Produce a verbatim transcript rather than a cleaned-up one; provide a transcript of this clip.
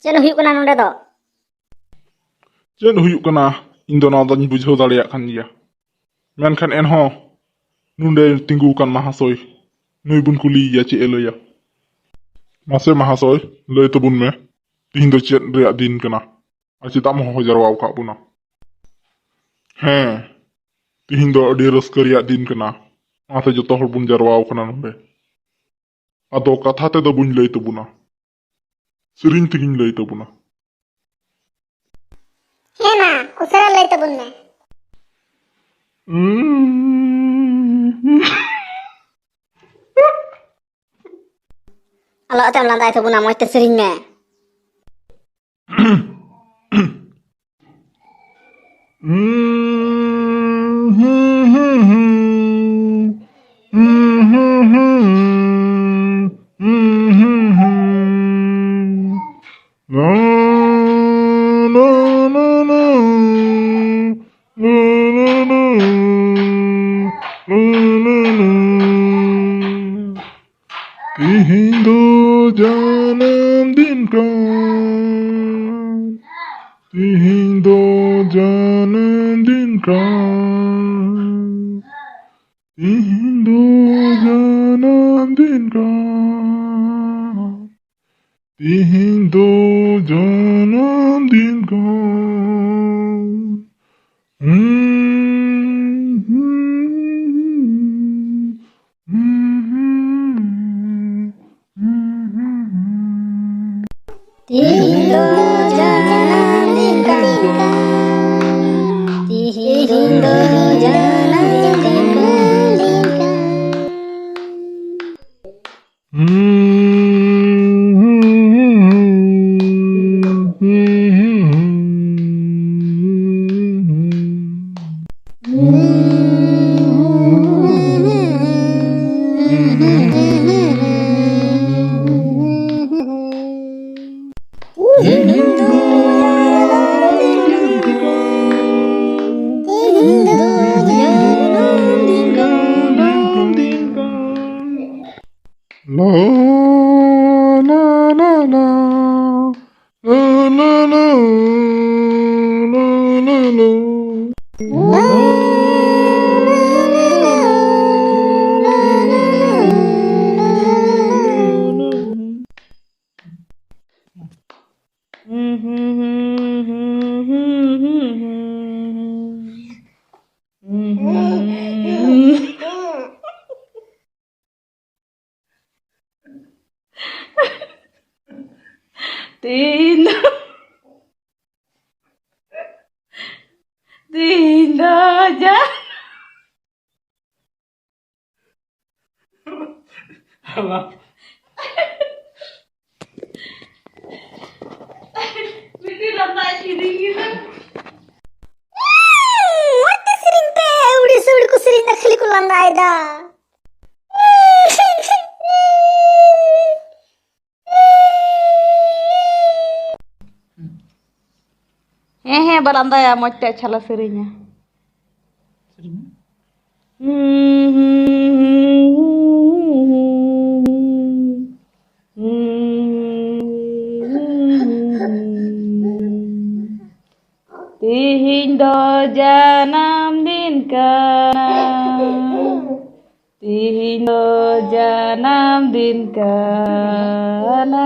ᱪᱮᱫ ᱦᱩᱭᱩᱜ ᱠᱟᱱᱟ ᱱᱚᱰᱮ ᱫᱚ? ᱪᱮᱫ ᱦᱩᱭᱩᱜ ᱠᱟᱱᱟ? ᱤᱧ ᱫᱚ ᱱᱚᱣᱟ ᱫᱚᱧ ᱵᱩᱡᱷᱟᱹᱣ ᱫᱟᱲᱮᱭᱟᱜ ᱠᱟᱱ ᱜᱮᱭᱟ, ᱢᱮᱱᱠᱷᱟᱱ ᱮᱱᱦᱚᱸ ᱱᱚᱰᱮ ᱛᱤᱸᱜᱩ ᱟᱠᱟᱱ ᱢᱟᱦᱟᱥᱚᱭ, ᱱᱩᱭ ᱵᱚᱱ ᱠᱩᱞᱤᱭᱮᱭᱟ ᱪᱮᱫ ᱮ ᱞᱟᱹᱭᱟ᱾ ᱢᱟᱥᱮ ᱢᱟᱦᱟᱥᱚᱭ, ᱞᱟᱹᱭ ᱛᱟᱵᱚᱱ ᱢᱮ, ᱛᱤᱦᱤᱧ ᱫᱚ ᱪᱮᱫ ᱨᱮᱭᱟᱜ ᱫᱤᱱ ᱠᱟᱱᱟ ᱟᱨ ᱪᱮᱫᱟᱜ ᱮᱢ ᱦᱚᱦᱚ ᱡᱟᱨᱣᱟ ᱟᱠᱟᱫ ᱵᱚᱱᱟ? ᱦᱮᱸ, ᱛᱤᱦᱤᱧ ᱫᱚ ᱟᱹᱰᱤ ᱨᱟᱹᱥᱠᱟᱹ ᱨᱮᱭᱟᱜ ᱫᱤᱱ ᱠᱟᱱᱟ, ᱚᱱᱟᱛᱮ ᱡᱚᱛᱚ ᱦᱚᱲ ᱵᱚᱱ ᱡᱟᱨᱣᱟ ᱟᱠᱟᱱᱟ ᱱᱚᱰᱮ᱾ ᱟᱫᱚ ᱠᱟᱛᱷᱟ ᱛᱮᱫᱚ ᱵᱟᱹᱧ ᱞᱟᱹᱭ ᱛᱟᱵᱚᱱᱟ, ᱥᱮᱨᱮᱧ ᱛᱮᱜᱤᱧ ᱞᱟᱹᱭ ᱛᱟᱵᱚᱱᱟ᱾ ᱦᱮᱸ ᱢᱟ, ᱩᱥᱟᱹᱨᱟ ᱞᱟᱹᱭ ᱛᱟᱵᱚᱱ ᱢᱮ᱾ ᱟᱞᱚ ᱟᱪᱟᱢ ᱞᱟᱸᱫᱟᱭ ᱛᱟᱵᱚᱱᱟ, ᱢᱚᱡᱽ ᱛᱮ ᱥᱮᱨᱮᱧ ᱢᱮ᱾ ᱛᱤᱦᱤᱧ ᱫᱚ ᱡᱟᱱᱟᱢ ᱫᱤᱱ ᱠᱟᱱ, ᱛᱤᱦᱤᱧ ᱫᱚ ᱡᱟᱱᱟᱢ ᱫᱤᱱ ᱠᱟᱱ, ᱛᱤᱦᱤᱧ ᱫᱚ ᱡᱟᱱᱟᱢ ᱫᱤᱱ ᱠᱟᱱ, ᱛᱤᱦᱤᱧ ᱫᱚ ᱡᱟᱱᱟᱢ ᱫᱤᱱ ᱠᱟᱱ᱾ ᱛᱤᱦᱤᱧ ᱫᱚ ᱡᱟᱱᱟᱢ ᱫᱤᱱ ᱠᱟᱱ᱾ ᱛᱤᱦᱤᱧ ᱫᱚ ᱡᱟᱱᱟᱢ ᱫᱤᱱ ᱠᱟᱱ᱾ La, la, la, la. ᱛᱤᱦᱤᱧ ᱫᱚ, ᱛᱤᱦᱤᱧ ᱫᱚ ᱡᱟ ᱢᱤᱫᱴᱤᱡ ᱞᱟᱸᱫᱟ ᱠᱤᱫᱤᱧ ᱠᱟᱱᱟ᱾ ᱢᱚᱡᱽ ᱛᱮ ᱥᱮᱨᱮᱧ ᱯᱮ, ᱟᱹᱣᱲᱤ ᱥᱟᱹᱣᱲᱤ ᱠᱚ ᱥᱮᱨᱮᱧ ᱫᱟ, ᱠᱷᱟᱹᱞᱤ ᱠᱚ ᱞᱟᱸᱫᱟᱭᱮᱫᱟ᱾ ᱦᱮᱸ, ᱦᱮᱸ, ᱵᱟ ᱞᱟᱸᱫᱟᱭᱟ, ᱢᱚᱡᱽ ᱛᱮ ᱟᱪᱪᱷᱟ ᱞᱮ ᱥᱮᱨᱮᱧᱟ᱾ ᱛᱤᱦᱤᱧ ᱫᱚ ᱡᱟᱱᱟᱢ ᱫᱤᱱ ᱠᱟᱱᱟ, ᱛᱤᱦᱤᱧ ᱫᱚ ᱡᱟᱱᱟᱢ ᱫᱤᱱ ᱠᱟᱱᱟ᱾